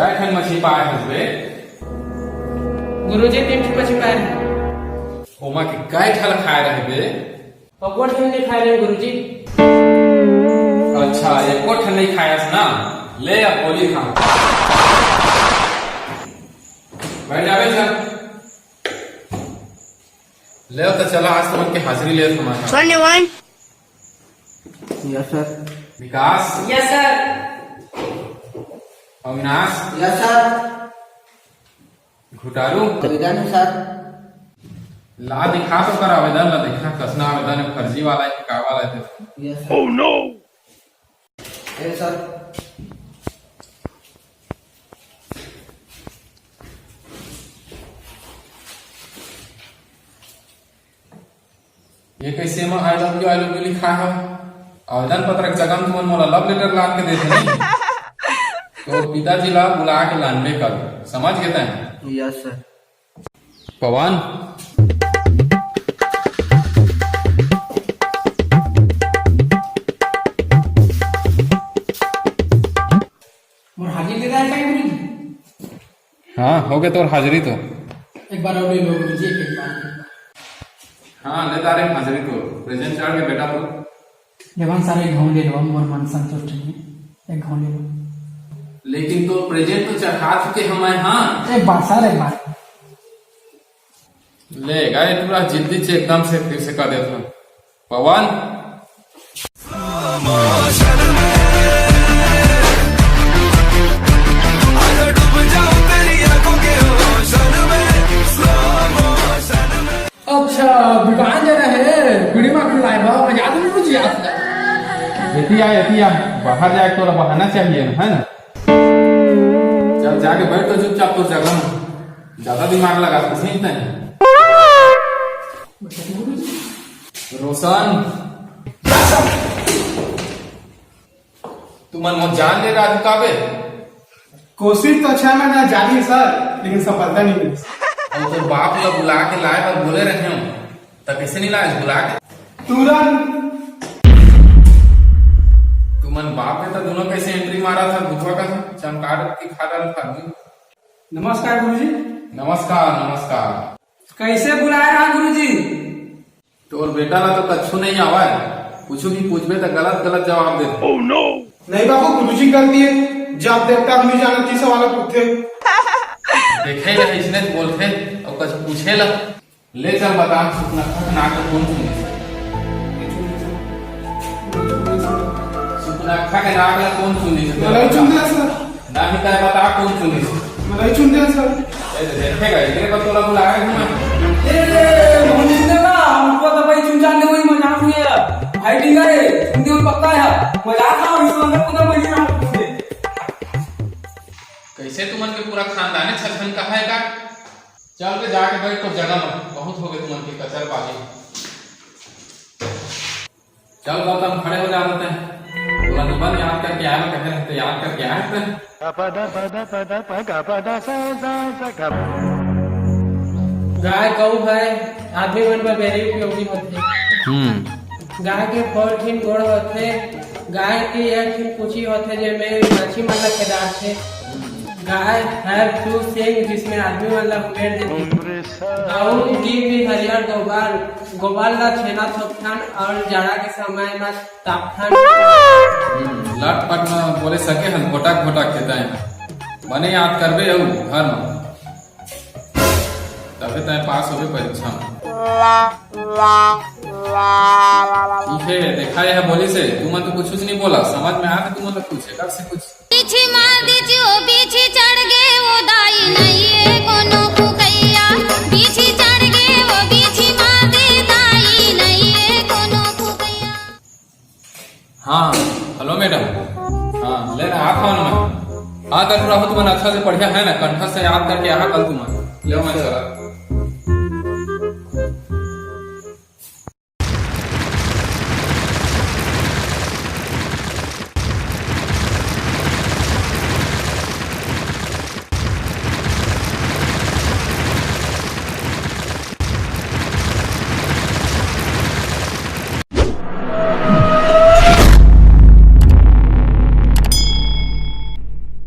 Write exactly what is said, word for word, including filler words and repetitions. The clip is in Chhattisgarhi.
काय ठन मछली पाए हस बे? गुरुजी, तीन ठन मछली पाए हन। ओमा के काय ठन खाए रहे बे? एको ठन नइ खाए रहेन गुरुजी। अच्छा, एको ठन नइ खाए हस ना? ले अब गोली खा। बैठ जाबे सर। ले तो चला, आज तुमन के हाजिरी ले हमारे। धन्यवाद। Yes sir. Vikas. Yes sir. Avinash. Yes sir. Ghutaru. आवेदन है सर। ला दिखा तो कर आवेदन ला, देखा कसना आवेदन है, फर्जी वाला है कि का वाला है तेरे? Yes sir. Oh no! ए सर। ये कैसे म I love you, I love you लिखा है? आवेदन पत्र के जगह में तुमन मोला love letter लान के देते नहीं। तो पिताजी ला बुला के लानबे कर, समझ गए तैं? Yes sir. पवन। मोर हाजिरी दे रहा है क्या गुरुजी? हाँ, हो गए तोर हाजिरी तो। एक बार और ले लो गुरुजी, एक, एक बार। हाँ, ले तारे हाजिरी तो। प्रेजेंट चढ़ के बेटा तो। लेवन सर, एक घाव ले लो, मोर मन संतुष्ट नहीं, एक घाव ले लो। लेकिन तो प्रेजेंट तो चढ़ा चुके हम, हाँ। एक बार सर, एक बार। ले गए पूरा जिद्दी से एकदम से फिर से कर देता हूँ। पवन। अच्छा, दुकान जाना है, बीड़ी माखन लाए बा, मजा तो नहीं मुझे आता। एती आ, एती आ, बाहर जाए तोला बहाना चाहिए ना, है ना? चल जाके बैठ तो चुपचाप तोर जगह में। ज्यादा दिमाग लगा, कुछ नहीं तय। रोशन, तुमन मोर जान ले रहा का बे? कोशिश तो अच्छा मैं ना जानी सर, लेकिन सफलता नहीं मिली। और तोर बाप ला बुला के लाए बर बोले रहे हो, त कैसे नहीं लाए बुला के? तुरंत। तुमन बाप बेटा दोनों कैसे एंट्री मारा था, बुधवा का चमकार के खा डाल था। नमस्कार गुरुजी। नमस्कार, नमस्कार। कैसे बुलाए रहा गुरुजी? तोर बेटा ला तो कछु नहीं आवा है, कुछ भी पूछबे तो गलत गलत जवाब दे। Oh no! नहीं बाबू, गुरुजी गलती है, जब देखता आदमी जाना की सवाल पूछते। देखे ला इसने बोलते और कुछ पूछे ला। ले चल बता, सुपनखा के नाक ला कौन चुनिस? सुपनखा के नाक ला कौन चुनिस? नहीं चुन दिया सर। नहीं तय बता कौन चुनिस? नहीं चुन दिया सर। ए, देखेगा, इतने पर तोला बुलाया है ना। ए, हम चुन देगा, हमको तो भाई चुन जाने वही मजाक नहीं है। भाई टिंगा रे, चुन दे पक्का है। मजाक ना हो, इस वाले को तो मैं नहीं। कैसे तुमन के पूरा खानदान है छछन कहा है का? चल बे, जाके बैठ तो जगह में, बहुत हो गए तुमन के कचरबाजी। चल गौतम, खड़े हो जा रहे हैं। बोला निबंध याद करके आया, कहे रहे तो याद करके आए थे। गाय गऊ है, आदमी मन बर very उपयोगी होथे। हम्म। गाय के फोर ठिन गोड़ होथे, गाय के एक ठिन पूछी होथे, जेमे माछी मन ला खेदारथे। गाय have two sing, जिसमें आदमी मन ला उमेर देथे। अउ give me हरियर गोबर, गोबर ला छेना थोपथन अउ जाड़ा के समय म तापथन। हम्म, लटपट म बोले सके हन, घोटा घोटा खेता है। बने याद करबे अउ घर म। तभे तय पास होबे परीक्षा में। ठीक है, देखा यह बोली से, तुमन तो कुछ नहीं बोला, समझ में आया तुमन तो कुछ, एकर से कुछ। पीछे मार दीजिए, ओ पीछे चढ़ गए, ओ दाई नहीं है कोनो फुकैया। पीछे चढ़ गए, ओ पीछे मार दे, दाई नहीं है कोनो फुकैया। हाँ, हेलो मैडम। हाँ, ले ना, आ कौन मैं? हाँ, डॉक्टर राहुल, तुमन अच्छा से बढ़िया है ना? कंठस्थ याद करके यहाँ कल तुमन। ले, मैं चला।